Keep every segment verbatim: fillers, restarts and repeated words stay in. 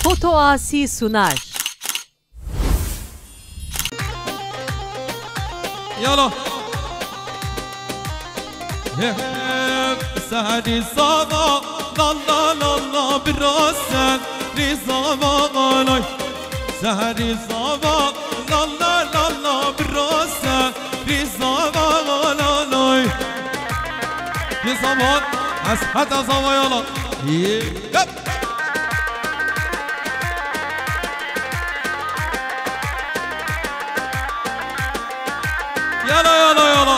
Foto Asi sunar. Yala. He, he, seherî sava, la la la la, bira seherî sava, lay. Seherî sava, la la la la, bira seherî sava, la la lay. Yê sava, ez heta sava yala. Yê, yep. Yala, yala, yala.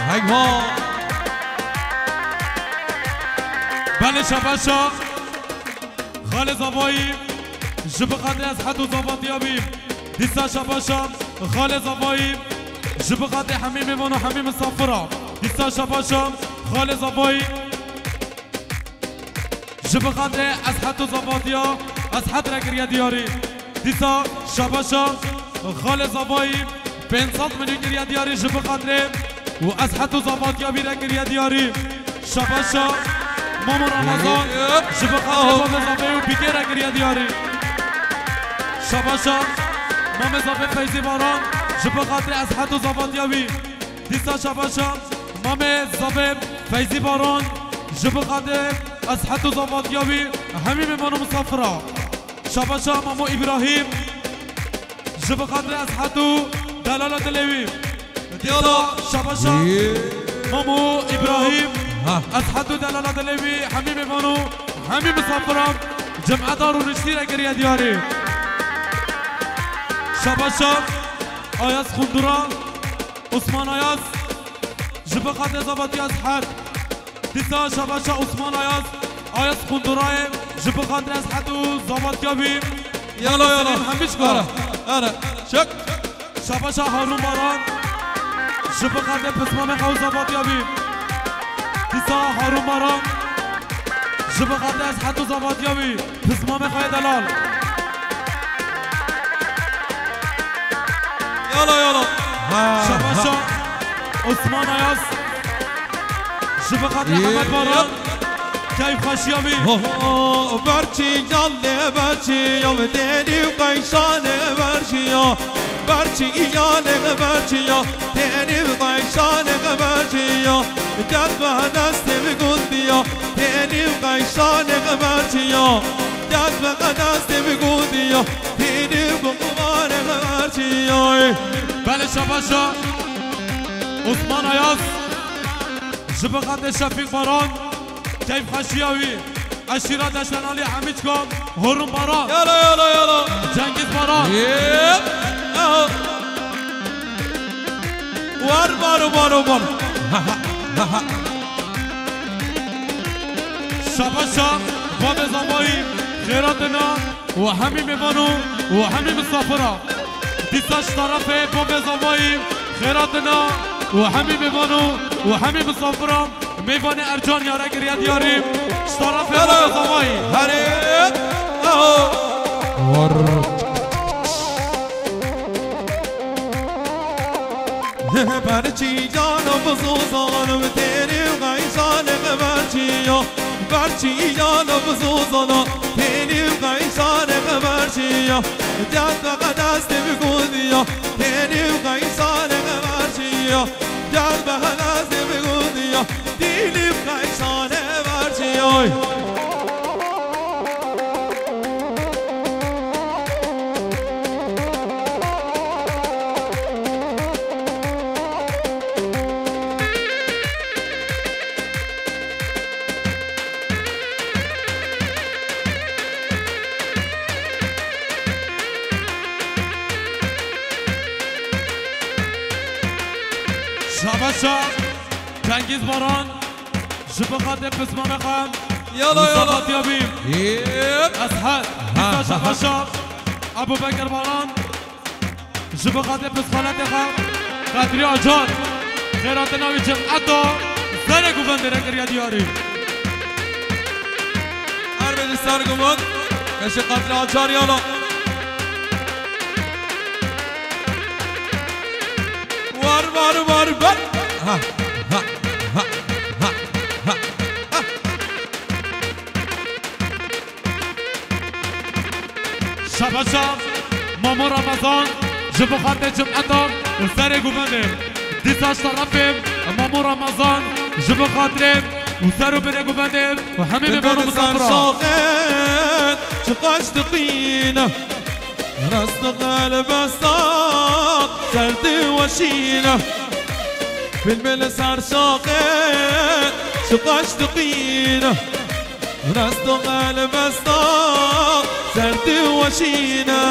Heyva. Belê şabaşa. Xalê Zavayî. Ji bi xatirê ez het û zavatiya bî. Dîsa şabaşa. Xalê Zavayî. Ji bi xatirê hemî mêvan û hemî misafira. Dîsa şabaşa. Xalê Zavayî. Ji bi xatirê ez het û zavatiya, ez het re kiriye diyarî. Dîsa şabaşa xalê zavayî pênc sed milyon kiriye diyarî ji bi xatirê û ez het û zavatiya bî re kiriye diyarî. Şabaşa Mamo Ramazan ji bi xatirê Mame Zavê û Bîkê re kiriye diyarî. Şabaşa Mame Zavê Feyzî Baran ji bi xatirê ez het û zavatiya wî. Dîsa şabaşa Mame Zavê Feyzî Baran ji bi xatirê ez het û zavatiya wî hemî mêman û misafira. Şabaşa Mamo Îbrahîm ji bi xatirê ez het û delala dilê wî. Dîsa şabaşa Mamo Îbrahîm ez het û delala dilê wî hemî mêman û hemî misafira cemeta rûniştî re kiriye diyarî. Şabaşa Ayaz Xundura. Osman Ayaz, ji bi xatirê zavatiya ez het. Dîsa şabaşa Osman Ayaz, Ayaz Xundurayê, ji bi xatirê ez het û zavatiya bî. Yala, yala. Selim Hemîçka. Ara, ara. Çek. Şabaşa Harun Baran, ji bi xatirê pismamê xwe û zavatiya bî. Dîsa Harun Baran, ji bi xatirê ez het û zavatiya bî. Pismamê xwe yê delal. Yala, yala. Ha, şabaşa ha. Osman Ayaz. Ji bi xatirê Yep, Hemed Baran. Yep. Keyf xweşiya wî. Ho, ho, berçî ya lê berçî ya, têrî û qeyşanê berçî ya. Berçî ya lê berçî ya, têrî û qeyşanê berçî ya. Dest bi destê min gundî ya, têrî û qeyşanê berçî ya. Dest bi destê min gundî ya. Pîrî û gumanê xeberçiyay. Belê şabaşa Osman Ayaz. Ji bi xatirê Şefîq Baran. Keyf xweşiya wî. Eşîra Deştenalî Hemîçka. Horun Baran. Yala, yala, yala. Cengiz Baran. Yep. Aha. War, war, war, war. Şabaşa, bavê zavayî, xêratê na û hemî mêvan û hemî misafira. Dîsa ji tarafê bavê zavayî, xêratê na û hemî mêvan û hemî misafira. Mêvanê Ercan Yare kiriye diyarî. Ji tarafê bavê zavayî. Herê. Aho. War. Berçî cana bizozan, têrî û qeyşanê xeberçiya. Berçî cana bizozana, têrî û qeyşanê xeberçiya. Dest bi destê min gundî ya, têrî û qeyşanê xeberçiya. Dest bi destê min gundî ya, têrî û qeyşanê berçiya. Şabaşa Cengiz Baran. Ji bi xatirê pismamê xwe. Yala, yala. Mustafa Diyabî. Yep. Eshed. Ha, Dîsa ha, ha. Şabaşa Ebubekir Baran. Ji bi xatirê pisxaletê xwe. Qedrî Acar. Xêratê na wî cemeta Zerê Guvendê re kiriye diyarî. Her bêjî ser guman. Keşê Qedrî Acar yala. War, war, war, war. Ha, ha, ha. Ha. Ha. Şabaşa Mamo Ramazan ji bo xatirê cemeta û serê guvendê. Dîsa şerefê Mamo Ramazan ji bo xatirê û ser û binê guvendê û hemî mêvan û misafira. Şaxê çiqaş diqîne, rast helbesta ser diweşîne. Bilbil ser şaxê çiqaş diqîne. Rast û helbesta ser diweşîne.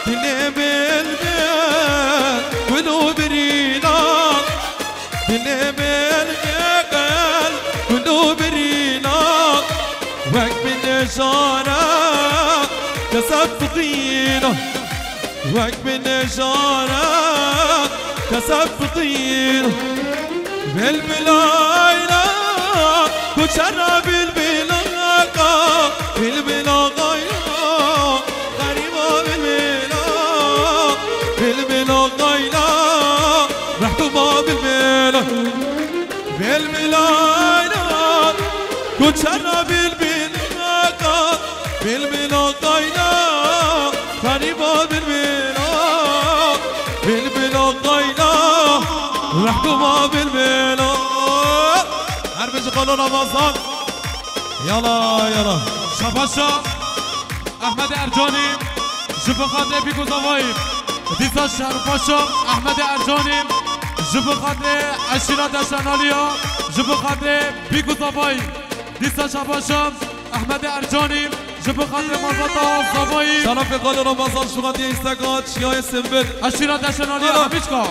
Dilê bilbil gul û birîna. Dilê bilbil gul û birîna. Wek bi nijara kesef fiqîna. Wek bi nijara kesef fiqîr. Bilbil ayna, ku çerra bilbil aka, bilbil ayna, xerîba bilbil, bilbil ayna, mehkûma bilbil. Bilbil ayna, ku çerra bilbil aka, bilbil ayna, xerîba bilbil, bilbil ayna, mehkûma bilbil. Her bijî xalo Ramazan. Yala, yala. Şabaşa Ehmedê Ercanî, ji bo xatirê bîk û zavayî. Dîsa şerpaşa Ehmedê Ercanî, ji bo xatirê eşîra Deşanaliya, ji bo xatirê bîk û zavayî. Dîsa şerpaşa Ehmedê Ercanî, ji bo xatirê malbata zavayî. Şerefê xalê Ramazan şuxandiye îsteka çiyayê Sinbir. Eşîra Deşanaliya hemîşka.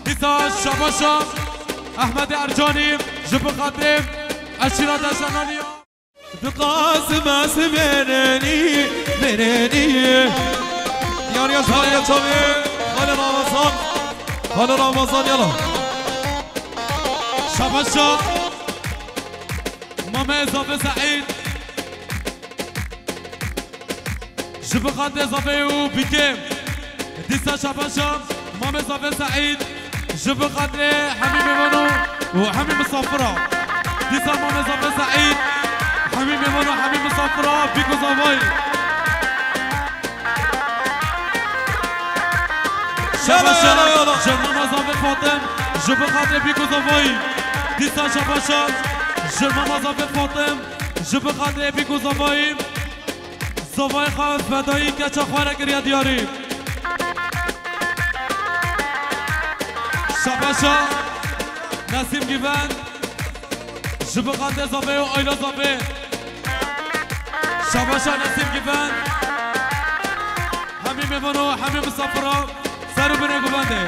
Dîsa şerpaşa Ehmedê Ercanî, ji bo xatirê eşîra Deşanaliya. Diqasim ez mêrenî, mêrenî. Diyar ya, Diyar ya çavê. Xalê Ramazan. Xalê Ramazan, yala. Şabaşa Mame Zafê Seîd. Ji bo xatirê Zafê û bîkê. Dîsa şabaşa Mame Zafê Seîd, ji bo xatirê hemî mêvan û hemî misafira. Dîsa Mame Zafê Seîd, hemî mêvan û hemî misafira, bîk û zavayî. Şabaşa, yala, yala, yala. Ji Mame Zafê Fatim, ji bo xatirê bîk û zavayî. Dîsa şabaşa ji Mame Zafê Fatim, ji bo xatirê bîk û zavayî. Zavayê xwe fedayî keça xwe re kiriye diyarî. Şabaşa Nesîm Gîven, ji bo xatirê Zafê û Ayla Zafê. Şabaşa Nesîm Gîven. Hemî mêvan û hemî misafira. Ser û binê guvendê.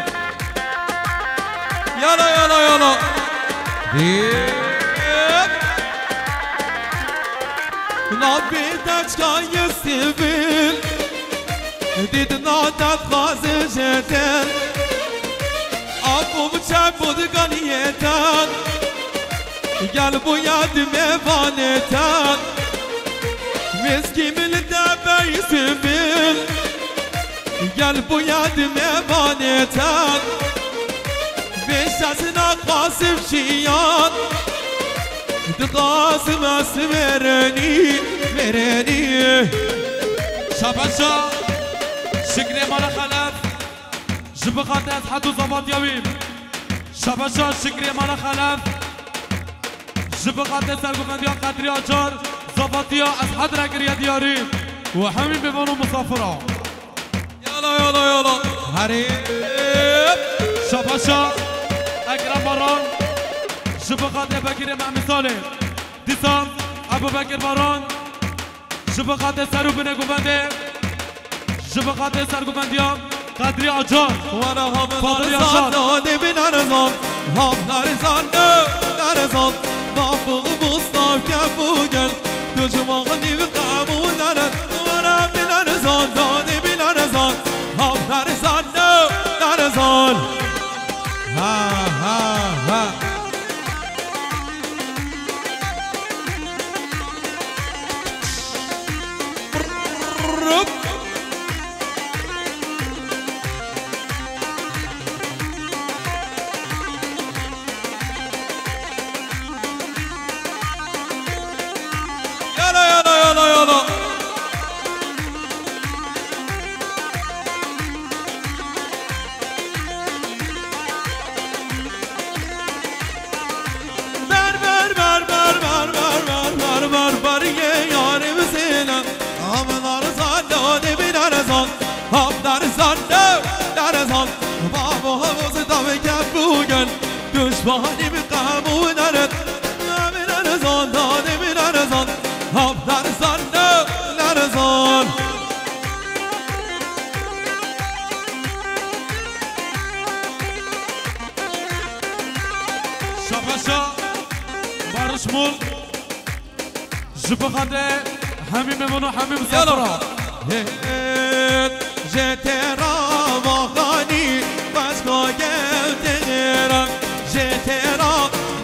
Yala, yala, yala. Hep. Nabê deçka ye sivil. Didna dexwazê jêtel. Apo biçe bo diganiyêtan. Gel bo yad mêvanêtan. Mizgî min li debey sivil. Gel bo yad mêvanêtan. Vê şazina Qasim Şiyan. Diqasim ez mêrenî, mêrenî. Şabaşa Şikrê Mala Xelef. Ji bo xatirê Eshed û zavatiya wî. Şabaşa Şikrê Mala Xelef. Ji bo xatirê sergovendiya Qedrî Acar, zavatiya Eshed re kiriye diyarî. Û hemî mêvan û misafira. Yala, yala, yala. Herî. Şabaşa Ekrem Baran. Ji bo xatirê Bekirê Mehmî Salê. Dîsa Ebû Bekir Baran. Ji bo xatirê ser û binê guvendê. Ji bo xatirê sergovendiya Qedrî Acar. Were havin Fadil Yaşar. Dadê bin erzan, hav narizan, narizan. Bafığı Mustafa bu gel. Tücümanı bir kamu nere. Were bin erzan, dadê bin erzan. Hav narizan, narizan. Ha, ha, ha. Yala, yala, yala, yala. Danî min qebûl nerin, min nerizan, danî min nerizan, hap nerizan, ne nerizan. Şabaşa Barış Mol. Ji bi xwe de hemî memnûn û hemî misafir a. Hêt, ji têra vaxanî, başka gel têra, ji têra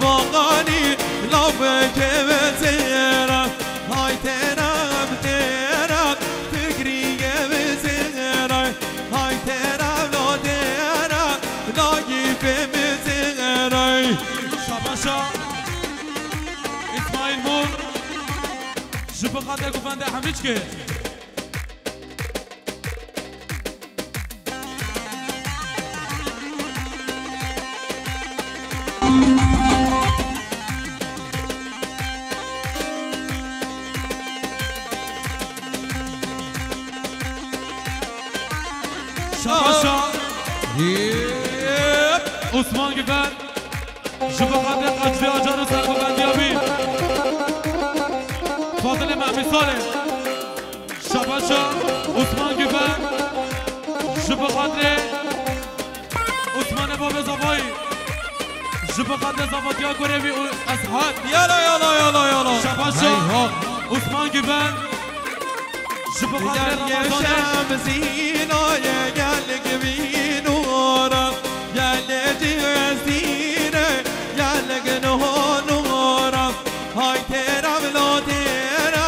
vaxanî, laf keve têra, hay têra, têra, fikriye têra, hay têra, lo têra, lo gîfê têra. Şabaşa. Îsmaîl Mor, ji bi xwe de guvende hemî çike. Şabaşa. Yep. Osman Güven. Ji bo xatirê Qadrî Acar û serxwebendiya wî. Fadilê Mehmî Salê. Şabaşa Osman Güven. Ji bo xatirê Osmanê Babê Zavayî. Ji bo xatirê zavatiya kurê wî û Eshat. Yala, yala, yala, yala. Şabaşa Osman Güven. Ji bo xatirê Ramazanê. Gel yeşem zînaye, gel givînora, gel cihezîne, gel ginhonora. Hay têra vilo têra,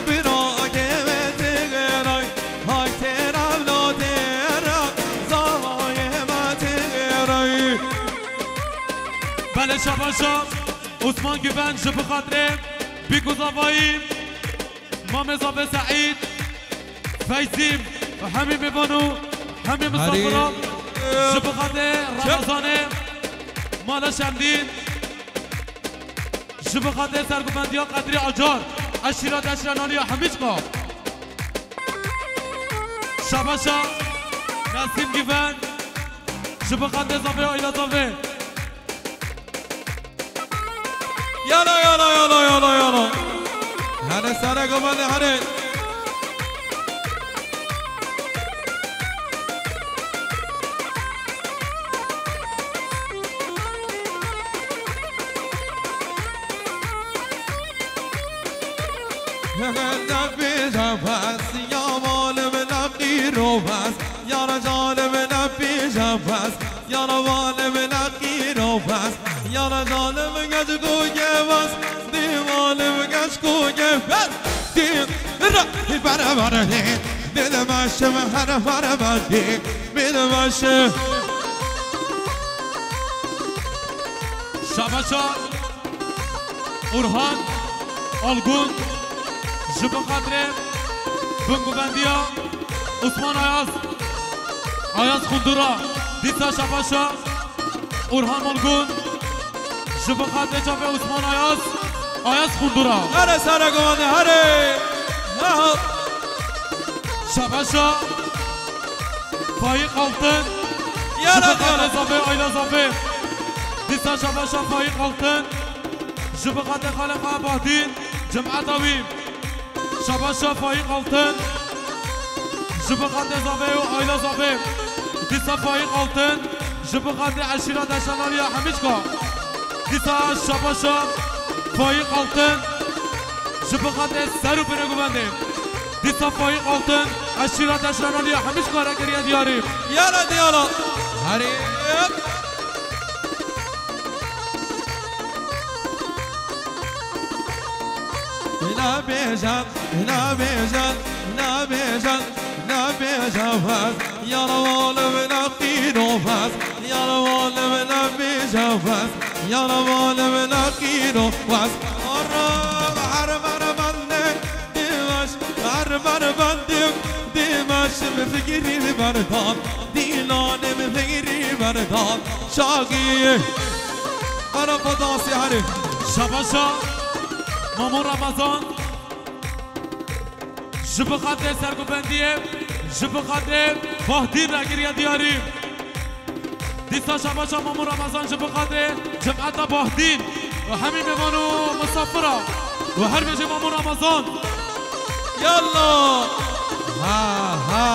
bira keve têray. Hay têra vilo têra, zavayê me têray. Belê şabaşa Osman Güven ji bo xatirê bîk û zavayî. Mamê Zavê Seîd, Feyzîm û hemî mêvan û hemî misafiran, ji bo xatirê Ramazanê, mala Şemdîn, ji bo xatirê sergovendiya Qedrî Acar, eşîra Deşrenaliya hemî çiqa. Şabaşa Nesîm Güven, ji bo xatirê Zavê, aîla Zavê. Yala, yala, yala, yala, yala. Hene sere gomane, hene. Nefis nefis, ya valim nefis, ya racalim nefis, ya vas. Yara valim naqîro vas, yara zalim geç ku gevas, di valim geç ku gevas. Di ra, di bara bara di, di de başım her bara bara di, bir de başım. Şabaşa Orhan Algun, ji bo xatirê binguvendiya Osman Ayaz, Ayaz Xundura, dîsa şabaşa Orhan Olgun, ji bo xatirê çavê Osman Ayaz, Ayaz Xundura. Here sere govanê, here. Yaho. Şabaşa Faîq Altın, yara, ji bo xatirê Zafê, aîla Zafê. Dîsa şabaşa Faîq Altın, ji bo xatirê xalê xwe Bahdîn, cemeta wî. Şabaşa Faîq Altın, ji bo xatirê Zafê û aîla Zafê. Dîsa Faîq Altın, ji bo xatirê eşîra Deşanaliya hemîçka. Dîsa şabaşa Faîq Altın, ji bo xatirê ser û binê guvendê. Dîsa Faîq Altın, eşîra Deşanaliya hemîçka re kiriye diyarî. Yara diyara. Herî. Nabêjan, nabêjan, nabêjan, nabêjan vas. Yara valim naqîno vas. Yara valim nabêjan vas. Yara valim naqîno vas. Ara, har, mar, bande, divaş, har, mar, bande, divaş, mi fikri berdan. Dîlanê min feyrî berdan şagî. Ara xwe dasî herê. Şabaşa Mamo Ramazan. Ji bo xatirê sergubendiyê, ji bo xatirê Bahdîn re kiriye diyarî. Dîsa şabaşa Mamo Ramazan ji bo xatirê Cemata Bahdîn û hemî mêvan û misafira û her bêjê Mamo Ramazan. Yallah! Ha, ha!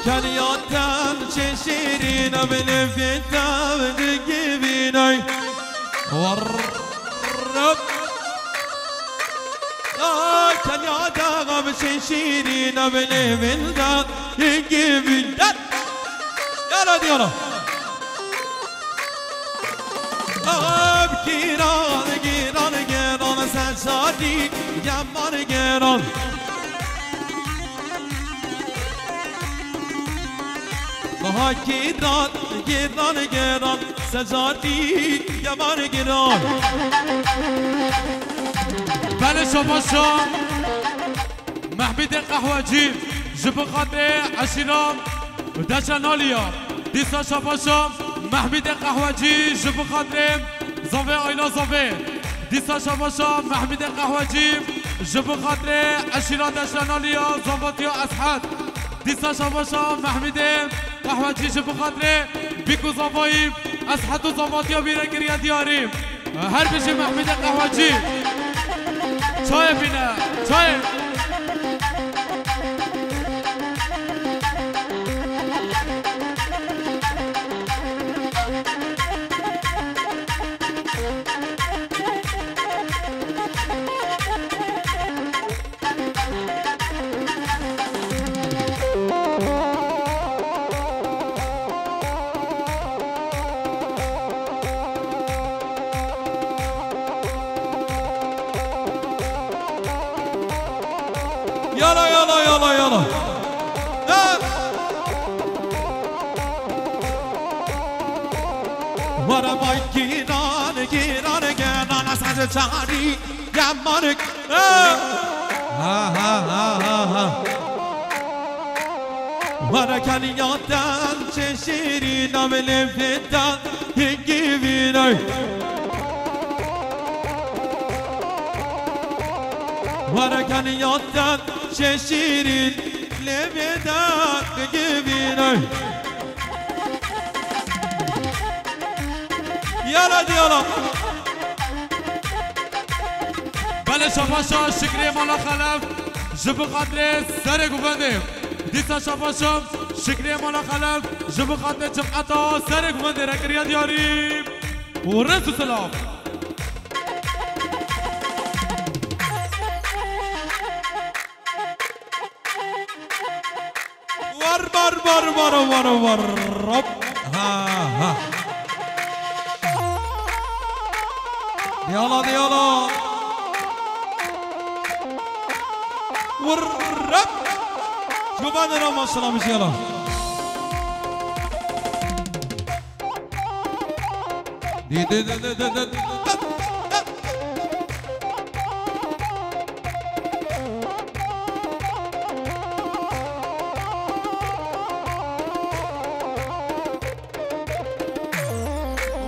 Keniya tem çê şîrîn, em li vê tem digivînay. Warrab. Ay, kenya dağım şişirin, ömrümün da gibi. Yala diyorum. Ağam giran, giran, giran, sen sadi, yaman giran. Daha giran, giran, giran, sen sadi, yaman giran. Belê şabaşa Mehmîdê Qehwecî ji bo xatirê eşîra Deşa Naliya. Dîsa şabaşa Mehmîdê Qehwecî ji bo xatirê zavê Ayla Zavê. Dîsa şabaşa Mehmîdê Qehwecî ji bo xatirê eşîra Deşa Naliya, zavatiya Eshed. Dîsa şabaşa Mehmîdê Qehwecî ji bo xatirê bîk û zavayî Eshed û zavatiya wî re kiriye diyarî. Her bijî Mehmûdê Qehwecî. Çayê bîne, çayê. Yala, yala, yala, yala. He! Were bay giran, giran, giran, ez ez çarî, yemanik. He! Ha, ha, ha, ha, ha. Were keniya dem çê şîrîn, em li vê dem hingî vînay. Were keniya dem çê şîrîn, li vê dem hingî vînay. Yala diyala. Belê şabaşa Şikrê Mala Xelef ji bo xatirê serê guvendê. Dîsa şabaşa Şikrê Mala Xelef ji bo xatirê cemeta serê guvendê re kiriye diyarî. Û rêz û silav. War, war, war, war, war, war. Hop. Ha, ha. Diyala, diyala. Vur, rap. Şuban Rama selam, diyala. Di, di, di.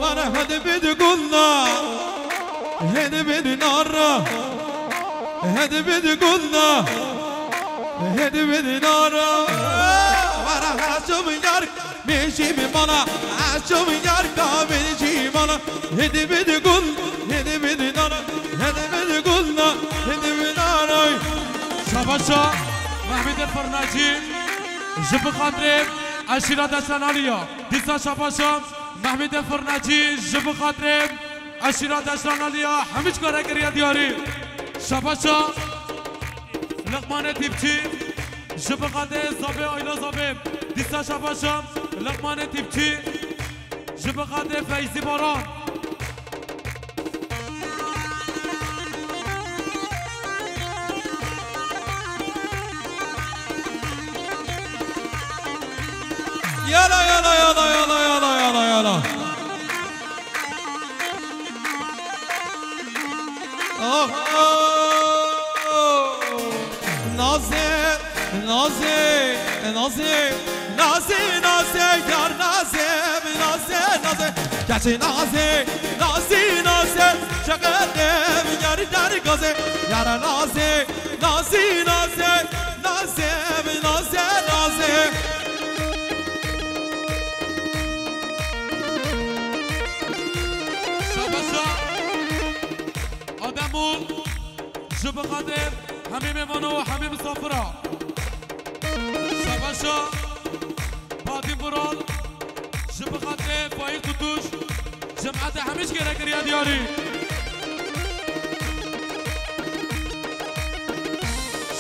Were hedi bid gulna, hedi bid nara, hedi bid gulna, hedi bid nara. Were hacım yar. Bêjî min mala, ez çûm yar ka bêjî mala. Hidi bidi gul, hidi bidi nara, hidi bidi gul na, hidi bidi naray. Şabaşa Mehmîdê Firnacî ji bi xatirê eşîra Deşanaliya. Dîsa şabaşa Mehmîdê Firnacî ji bi xatirê eşîra Deşanaliya hemî çikare kiriye diyarî. Şabaşa Liqmanê Tîpçî. Ji bi xatirê Zabê Ayla Zabê, dîsa şabaşa Liqmanê Tîpçî, ji bi xatirê Feyzî Baran. Yala, yala, yala, yala, yala, yala, yala. Oh, oh. Nazê, nazê, nazê, nazê, nazê, yar nazê, nazê, nazê. Gerçi nazê, nazê, nazê, çeqedem yar der Gazê, yara nazê, nazî nazê, nazê, nazê, nazê. Şabaşa Ademo ji bi xatir hemî mêvan û hemî misafira. Şabaşa Fatîm Vural, ji bi xatirê Faîq Tutuş, cemaetê hemî ji kêre kiriye diyarî.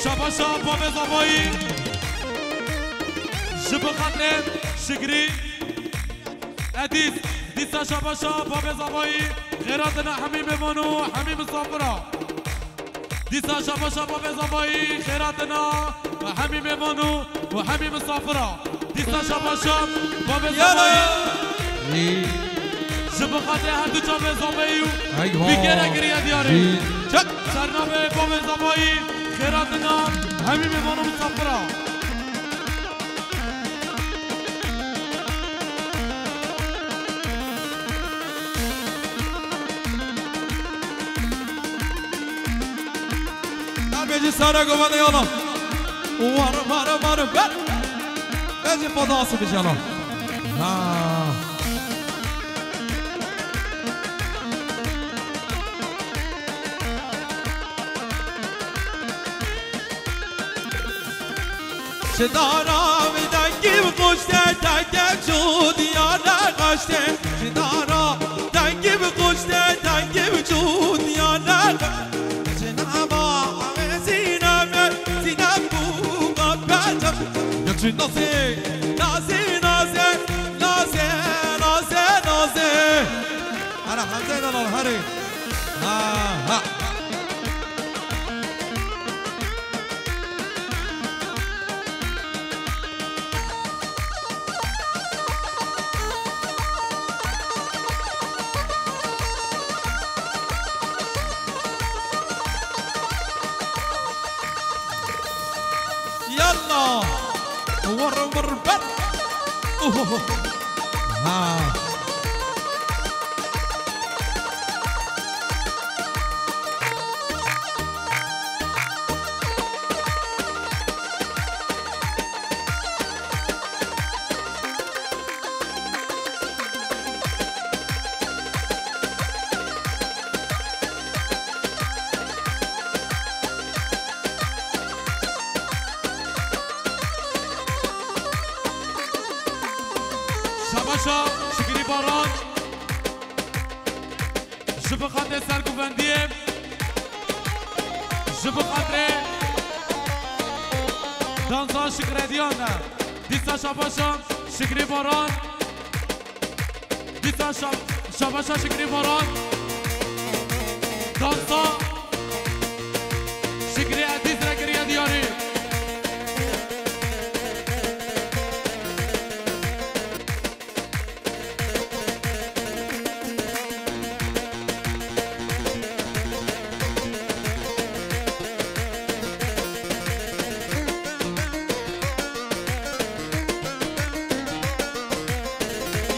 Şabaşa Bavê Zavayî, ji bi xatirê Şikrî Edîz, dîsa şabaşa Bavê Zavayî, xêratina hemî mêvan û hemî misafira. Dîsa şabaşa Bavê Zavayî, xêratina hemî mêvan û, û hemî misafira. Dîsa şabaşa Bavê Zavayî. Ji bi xatirê her du çavê Zavayî û Eyvah. Bi kêre kiriye diyarî. Çek. Ser navê Bavê Zavayî, xêratina hemî mêvan û misafira. Darbeci sara govane yana. Var, var, var, ver. Beci podası bir yana. Ha. Ji dara min dengî bi xweş tê, dengê çû diyare qaştê. Ji dara dengî bi xweş tê, dengî bi çû diyare. Ji nava wê Zînebe, Zîneb bû bapecem. Yek ji nazê, nazê, nazê, nazê, nazê, nazê. Hera Hemzeyê de lal herê. Ha, ha. Yalla! Wurr, wurr, ber! Uhuhu! Ha! Şabaşa Şikrî Baran. Ji bi xatirê serguvendiyê, ji bi xatirê dansa Şikrediyan de. Dîsa şabaşa Şikrî Baran. Dîsa şa-, şabaşa Şikrî Baran. Dansa Şikrî Edîz re kiriye diyarî.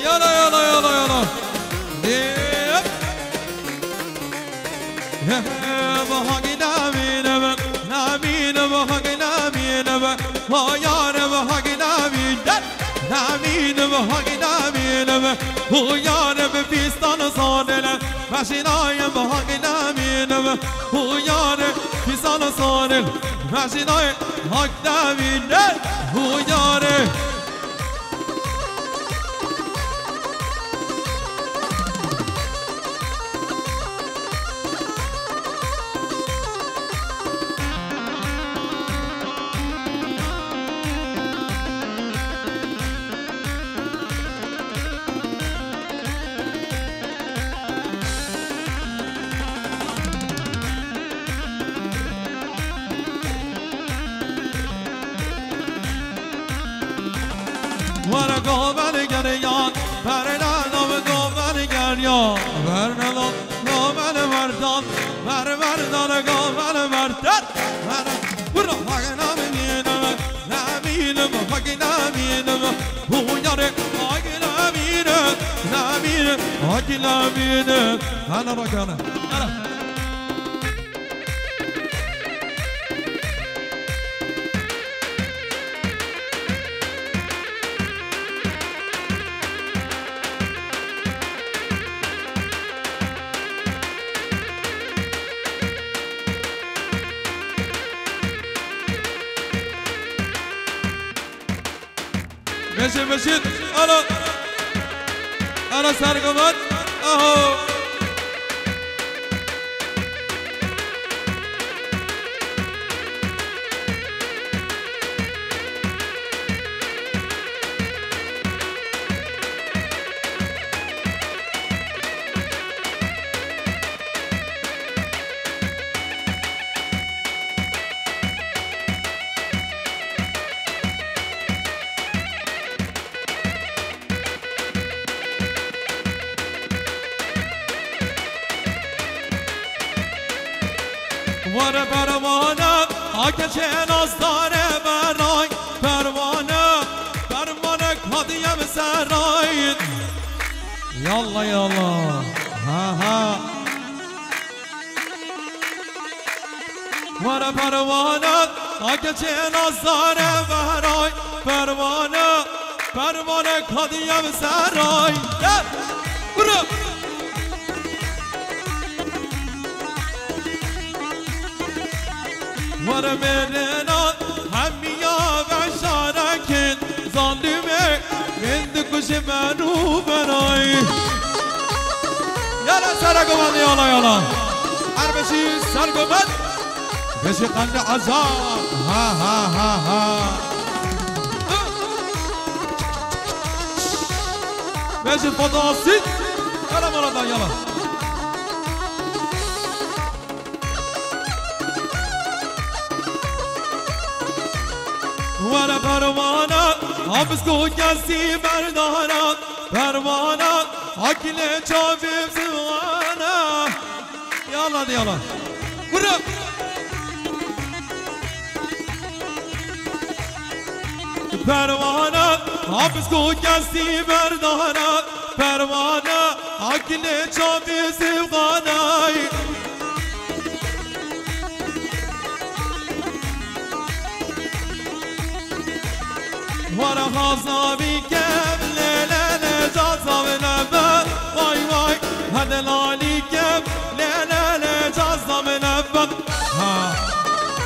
Yala, yala, yala, yala. Yep. Bahagi namîne be, namîne bahagi namîne be. Hayare bahagi namîne. Namîne bahagi namîne be. Huyare be fistan sanele. Maşinaye bahagi namîne be. Huyare fistan sanele. Maşinaye hak namîne. Huyare. Were govene geriyan, perla nave govene geriyan. Perla govene merdan, mer merdan govene merdan. Mer, bura hagna mine, namine, hagna mine. Huyare, hagna mine, namine, hagna mine. Hala rakana. Hala. Bêjin, bêjin. Alo. Alo, sergumet. Aho. Were perwane, a keçê nazdare beray, perwane, perwane kadiye bi seray. Yallah, yallah. Ha, ha. Were perwane, a keçê nazdare beray, perwane, perwane kadiye bi seray. Gel. Bura. Were mêrena hemiya veşarekin, zalime min dikuje menu beray. Yala sere gumen, yala, yala. Her beşî ser gumen. Beşî qende eza. Ha, ha, ha, ha. Beşî fodasi. Yala, mala da, yala. Were perwana, hapis ku kesî berdara, perwana, akile çavê zivana. Yala de yala. Bura. Perwana, hapis ku kesî berdara, perwana, akile çavê zivana. Wara xaza bîkem, lê, lê, lê, caza min nebe, vay, vay, hede lalîkem, lê, lê, lê, caza min nebe. Ha.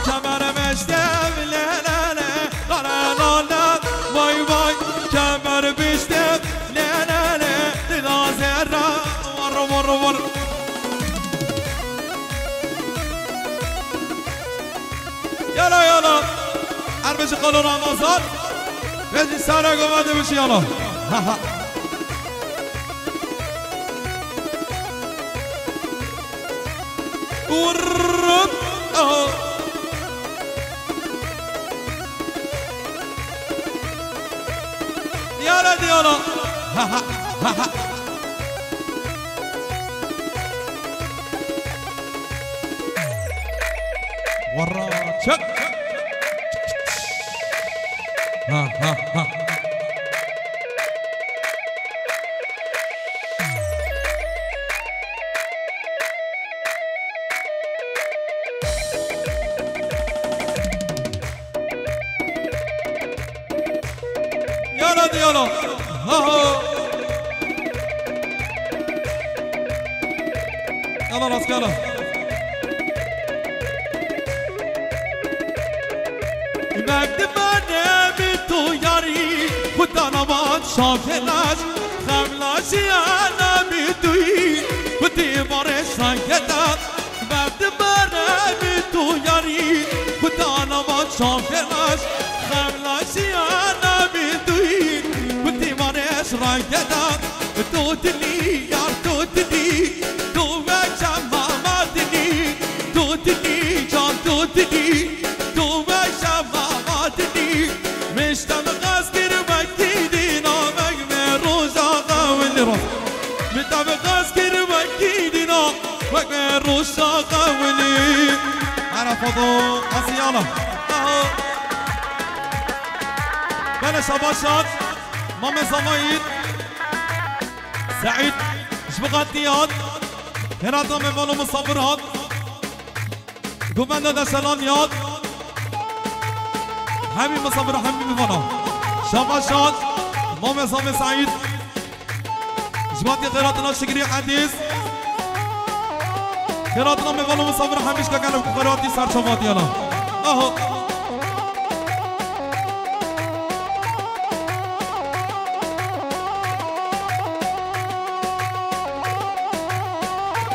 Kemer meştem, lê, lê, lê, lale, lale, vay, vay, kemer biştem, lê, lê, lê, dida zerra, vur, vur, vur. Yala, yala. Her beşi qalo Ramazan. Beşi sara gova de beşi yala. Ha, ha. Urrut. Aha. Yala de yala. Ha, ha. Ha, ha. Warra çek. Ha, ha, ha. Yala de yala. Ha, ha. Yala rastgele. Mekdimane bi tu yarî, xutana van şafelaş, xemla jiyana bi tu yî, xutî barê şangeta. Mekdimane bi tu yarî, xutana van şafelaş, xemla jiyana bi tu yî, xutî barê şangeta. Tu dilî, yar tu dilî, tu veşa mama dilî, tu dilî, can tu dilî, tu veşa mama dilî. Miştem gaz kir wekî dîna, wek me roja qewlî ro. Miştem gaz kir wekî dîna, wek me roja qewlî. Ara foto, asiyala. Aha. Bele şabaşat, Mame Zamaîd. Seîd, ji bo qatî hat. Hêrata me vano misafir hat. Guvenda de selam yat. Hemî misafir, hemî me vano. Şabaş hat. Mame Zame Seîd. Ji bo qatî xêratina Şikrî Edîz. Xêratina me vano misafir, hemî ji kekele ku xêratî ser çava diyana. Aha.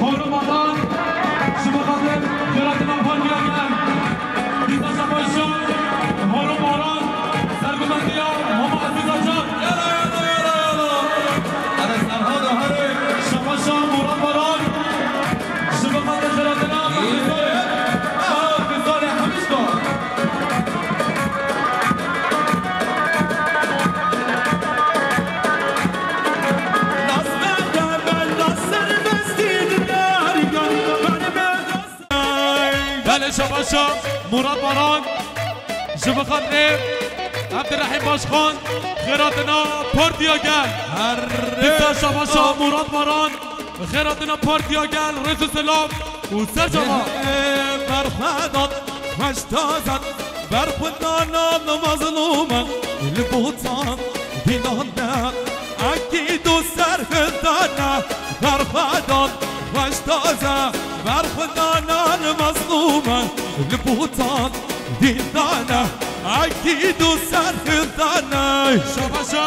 Horomaran, ji bo xatir xêratina Partiya Gel. Dîsa şabaşa, horomaran, sergumendiya Mama Ezîz Acar. Yala, yala, yala, yala. Erê Serhada herê, şabaşa Murat Baran. Ji bo xatir xêratina Xizarê. Ah, Xizarê Hemişka. Belê şabaşa Murat Baran, ji bi xatirê Ebdirehîm Başkan, xêratina Partiya Gel. Dîsa şabaşa Murat Baran, xêratina Partiya Gel, rêz û selam û sercava. Berxwedan, xweş tazan. Berxwedanan mezlûman li botan dînan de, ekîd û serhildan e, berxwedan xweş taze. Berxwedanan mezlûman li botan dînan de, ekîd û serhildan e. Şabaşa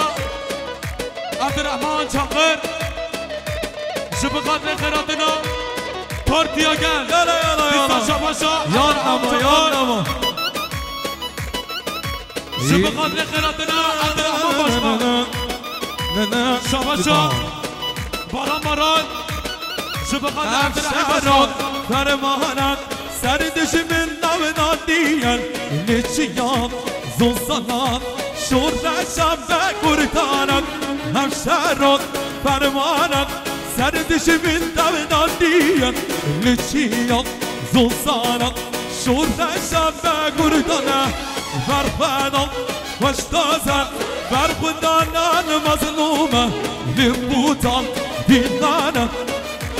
Abdurrahman Çakır. Ji bi xatirê xêratina Partiya Gel. Yala, yala, yala. Dîsa şabaşa Yan Abdurrahman ama, Çakır. Yan ama. Ji bi xatirê xêratina Abdurrahman Başkan. Şabaşa Baran Baran. Ji bi xatirê Abdurrahman Başkan. Fermanan ser dijmin navnandiyen, li çiyan zonsanan şoreşan be kurdanan. Hemşeran fermanan ser dijmin navnandiyen, li çiyan zonsanan şoreşan be kurdanan. Berxwedan xweş taze, berxwedanan mezlûme, li botan dînane,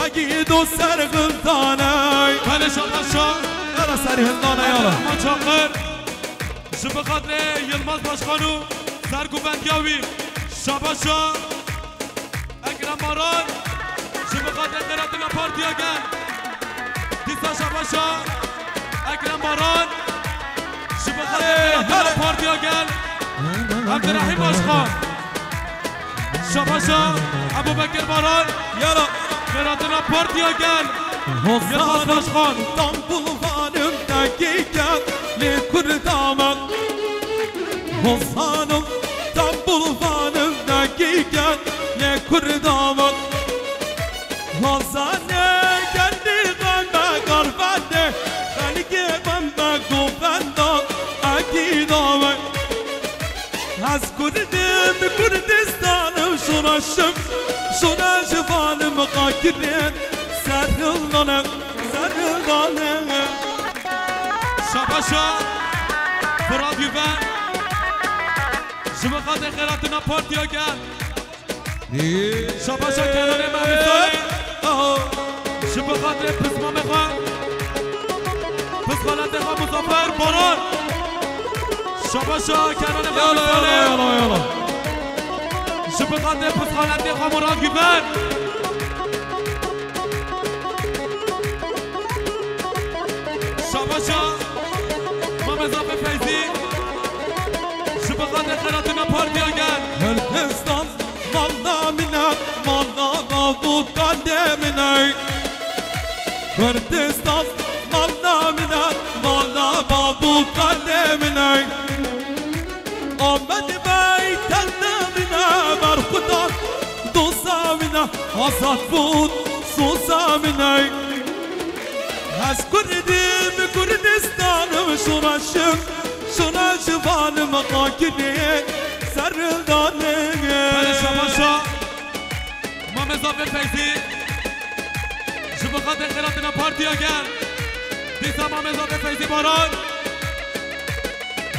ekîd û serhildane. Belê şabaşa. Yala serhildane, yala. Ama Çakır. Ji bi xatirê Yilmaz Başkan û sergovendiya wî. Şabaşa. Ekrem Baran. Ji bi xatirê xêratina Partiya Gel. Dîsa şabaşa Ekrem Baran. Ji bi xatirê xêratina Partiya Gel. Abdurrahîm Başkan. Şabaşa Ebubekir Baran. Yala. Xêratina Partiya Gel. Yilmaz Başkan. Tam bulvanim dakika li kurdaman. Hozanim tam bulvanim dakika li kurdaman. Hozane geldi bende garvende, xelkê bende govenda, ekîda me. Ez Kurdim, Kurdistanim, şoreşim, şoreş vanim xakirê serhildane, serhildane. Şabaşa Firat Güven. Ji bi xatirê xêratina Partiya Gel. Şabaşa Kenanê Mehmet Salê. Ji bi xatirê pismamê xwe. Pisxaletê xwe Muzaffer Baran. Şabaşa Kenanê Mehmet Salê. Yala, yala, yala. Ji bi xatirê pisxaletê xwe Murat Güven. Şabaşa Mamê Zafê Feyzî. Ji bi xatirê xêratina Partiya Gel. Kurdistan malda min e, malda bav û qandê min e. Kurdistan malda min e, malda bav û qandê min e. Amed Bey tende min e, berxwedan dosta min e, azadbûn soza min e. Ez Kurdim, Kurdistanim, şoreşim, şoreş vanim xakirê serhildanê. Belê şabaşa Mamê Zafê Feyzî. Ji bi xatirê xêratina Partiya Gel. Dîsa Mamê Zafê Feyzî Baran.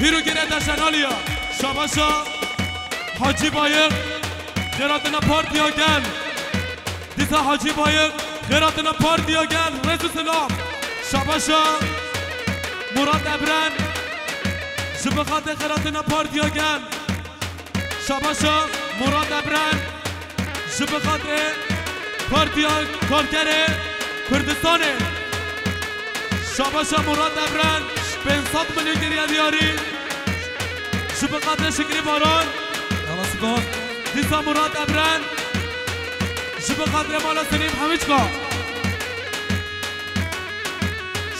Hîro girê deşenaliya. Şabaşa Hacî Bayik. Xêratina Partiya Gel. Dîsa Hacî Bayik, xêratina Partiya Gel, rêz û silav. Şabaşa Murat Ebren, ji bi xatirê xêratina Partiya Gel. Şabaşa Murat Ebren, ji bi xatirê Partiya Karkerê Kurdistanê. Şabaşa Murat Ebren, pênc sed milyon kiriye diyarî. Ji bi xatirê Şikrî Baran. Yala spas. Dîsa Murat Ebren. Ji bi xatirê mala Selîm Hemîçka.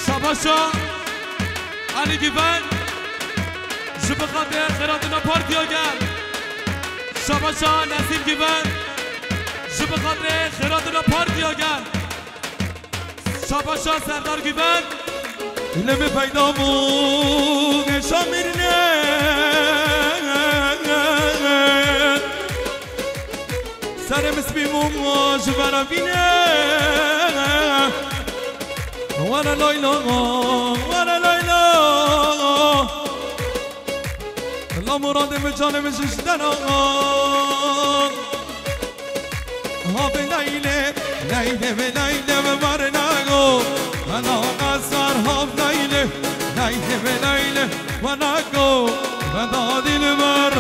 Şabaşa Elî Given. Ji bi xatirê xêratina Partiya Gel. Şabaşa Nesîm Given. Ji bi xatirê xêratina Partiya Gel. Şabaşa Serdar Güven. Lê min peyda bû êşa mirine. Serê min spî bû ji vera vîne. Were lay la, were lay la. La muradê min canê min ji ji dera. Hop Leylê, Leylê ve Leylê ve barnago. Ana qasar hop Leylê, Leylê ve Leylê barnago. Veda dilber.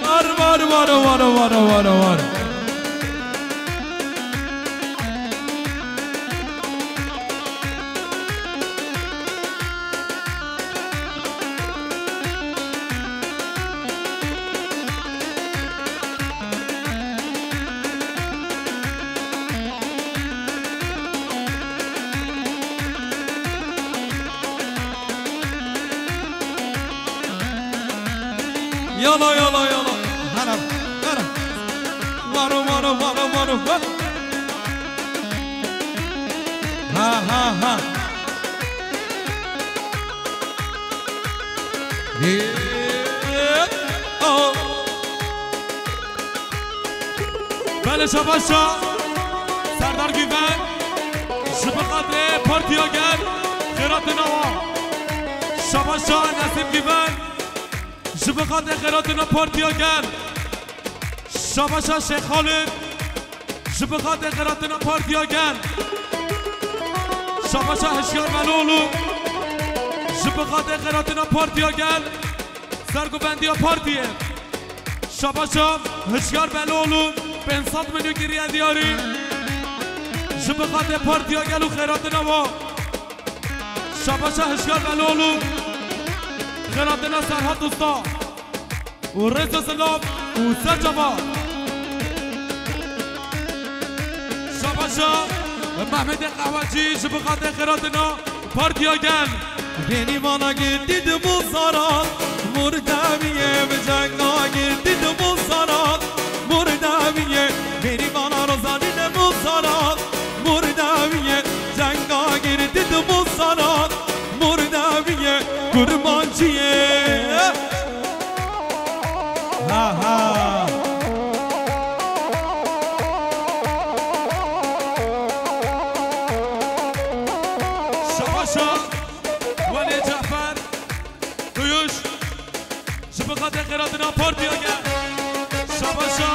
Var, var, var, var, var, var, var. Yala, yala, yala. Hara, hara. Varo, varo, varo, varo, varo. Ha, ha, ha. Yeah. Oh. Belê, şabaşa Serdar Güven, ji bi xatirê Partiya Gel, xêratina wa. Şabaşa Nesîm Güven, ji bi xatirê xêratina Partiya Gel. Şabaşa Şêx Xalid, ji bi xatirê xêratina Partiya Gel. Şabaşa Hişyar Beloğlu, ji bi xatirê xêratina Partiya Gel. Sergovendiya partiyê. Şabaşa Hişyar Beloğlu, pênc sed milyon kiriye diyarî. Ji bi xatirê Partiya Gel û xêratina wa. Şabaşa Hişyar Beloğlu, xêratina Serhat Usta. Û rêz û silav û ser çava. Şabaşa Mehmetê Qehwecî, ji bi xatirê xêratina Partiya Gel. Bêrîvana girtî di muzara, murdeviyê bi cenga girtî di muzara, murdeviyê. Bêrîvana rozanîne muzara, murdeviyê. Cenga girtî di muzara, murdeviyê, kurmanciyê. Ha, ha. Şabaşa Welê Cafer Duyuş, ji bi xatirê xêratina Partiya Gel. Şabaşa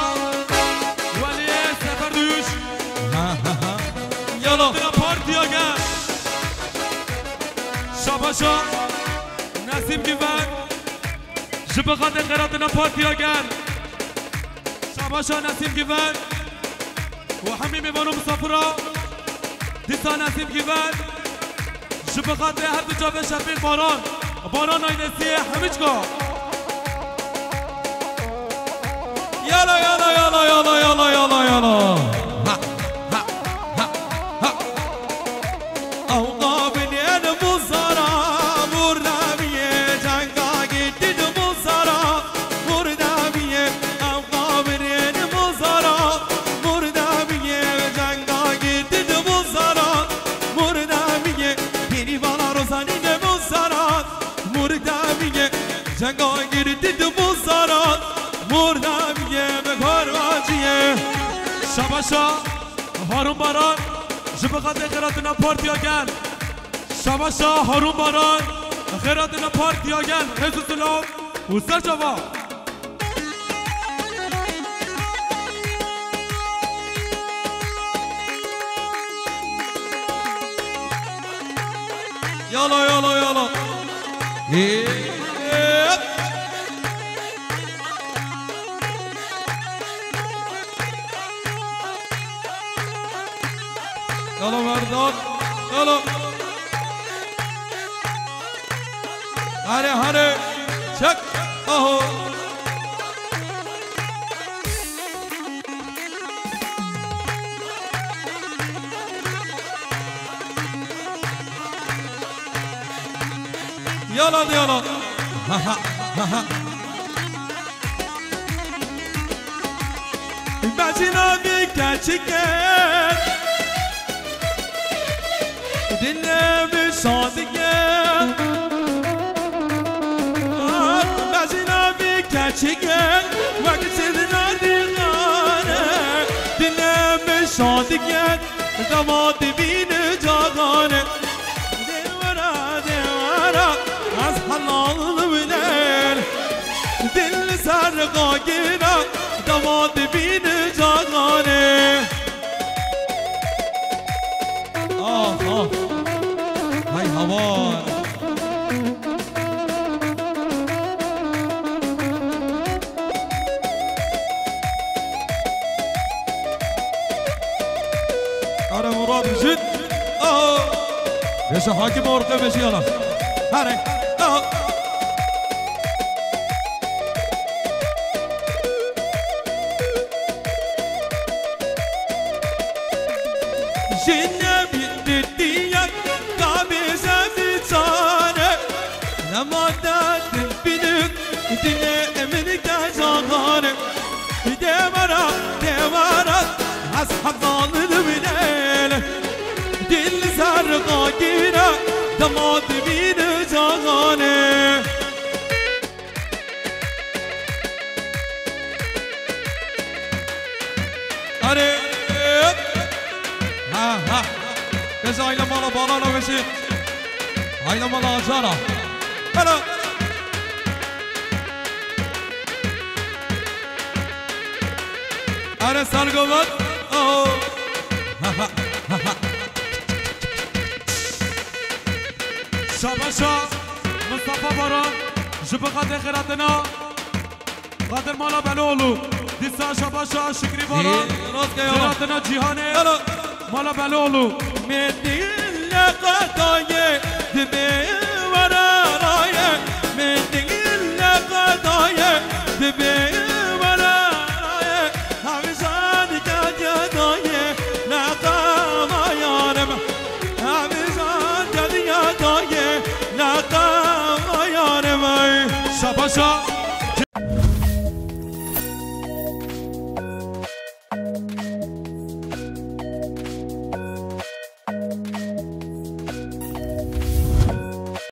Weliyê Sefer Duyuş. Ha, ha, ha. Yala. Xêratina Partiya Gel. Şabaşa Nesîm Güven, ji bi xatirê xêratina Partiya Gel. Şabaşa Nesîm Güven û hemî mêvan û misafira. Dîsa Nesîm Güven, ji bi xatirê her du çavê Şefîq Baran, Baran ailesiyê hemîçka. Yala, yala, yala, yala, yala, yala, yala. Ha, ha, ha, ha. Ew qabilên muzara, murdeviyê cenga girtî di muzara, murdeviyê. Ew qabilên muzara, murdeviyê cenga girtî di muzara, murdeviyê. Bêrîvana rozanîne muzara, murdeviyê. Cenga girtî di muzara, murdeviyê bi korvanciyê. Şabaşa Harun Baran, ji bi xatirê xêratina Partiya Gel. Şabaşa Harun Baran, xêratina Partiya Gel. Rêz û silav û ser çava. Yala, yala, yala. Hê. Yala Merdan, yala. Hare, hare, çek, aho. Yala de yala. Ha, ha, ha, ha. Mezina vî keçike, dile bi şadike. Mezina vî keçike, wek sidna dîgane. Dile Şadiket damat bîn cagan. Dêwara, dêwara, ez helal wilel. Dil ser gagina, damat bîn cagan. Ah, ah. Hay hawan. Ara Murat Jit. Aho. Yaşa Hakim Orkun ve Şiyala. Hare. Aho. Jine bindiriya kabê zevî çare. Lema datin binûk dine min ke cahane. Devara, devara, ez hevalin bilel. Dil zerqagîne, dema dibîne cahane. Arê. Ha, ha. Bêje aile mala balala bêje. Aile mala ajara. Alo. Arê Salgobat. Oh. Ha, ha, ha, ha. Şabaşa Mustafa Baran, ji bi xatê xêratina. Xatir mala Beloğlu. Dîsa şabaşa Şükrî Baran. Ê, rast gel, yalan. Xêratina Cîhanê. Yalan. Mala Beloğlu. Mendil leqataye, dibe wararaye. Mendil leqataye, dibe wararaye. Hevzan kadiyaye, leqama yarim. Hevzan kadiyaye, leqama yarim. Şabaşa.